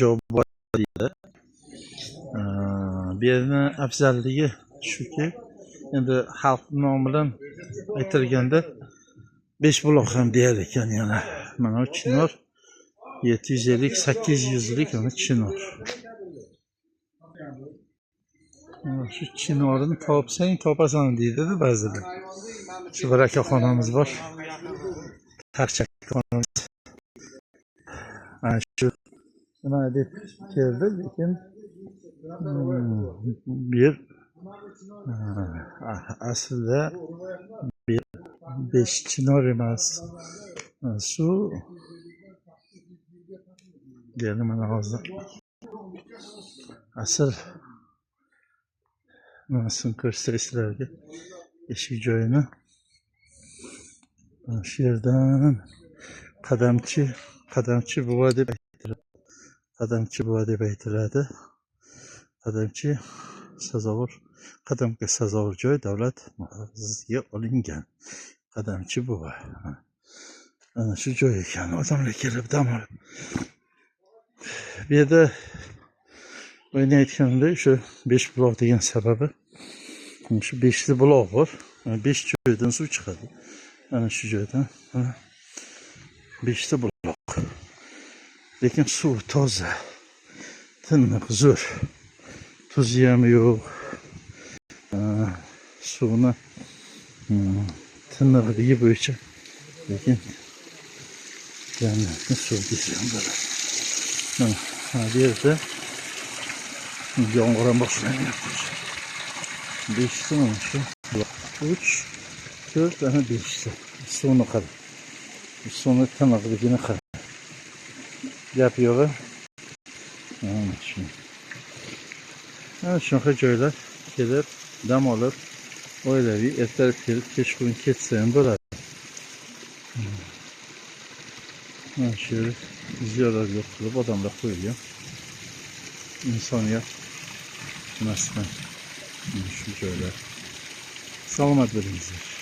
Joy deyiladi. Bu yerni afzalligi shuki, endi xalq nomi bilan aytilganda Beshbuloq ham deyar ekan yana. Mana bu chinor 750-800 yillik mana chinor. Mana shu chinorini topsang topasan deydi ba'zilar. Shu bir akaxonamiz bor. Taxchakxonamiz. Ana shu nima deb keldi, lekin bu yer aslida bu yer besh chinor emas. Shu yerni mana hozir asl nimasini ko'rsatay sizlarga, eshik joyini. Mana shu yerdan qadamchi buva deb aytiladi. Qadamchi buva deb aytiladi. Qadamchi sazovor, qadamga sazovor joy davlat muhofazasiga olingan. Qadamchi buva. Ana shu joy ekan. Odamlar kelib dam olib. Bu yerda o'yna aytganimdek shu Beshbuloq degan sababi shu beshta buloq bor. 5 joydan suv chiqadi. Ana shu joydan mana beshta buloq. Lekin suv toza, tiniq, zo'r. Tuzi ham yo'q. Suvni tiniqligi bo'yicha lekin jannatni suv desa ham bo'ladi. Mana bu yerda yomg'ir ham boshlanyapti. Beshta mana shu 3, 4, ana beshta. Suvni qara. Suvni tiniqligini qara. Gap yo'q. Mana shu. Mana shunaqa joylar kelib, dam olib, oilaviy ertalab kelib, kechqurun ketsa ham bo'ladi. Mana shu yerda ziyoratgoh qilib odamlar qo'yilgan. Insoniyat maskan. Mana shu joylar. Salomat bo'lingizlar.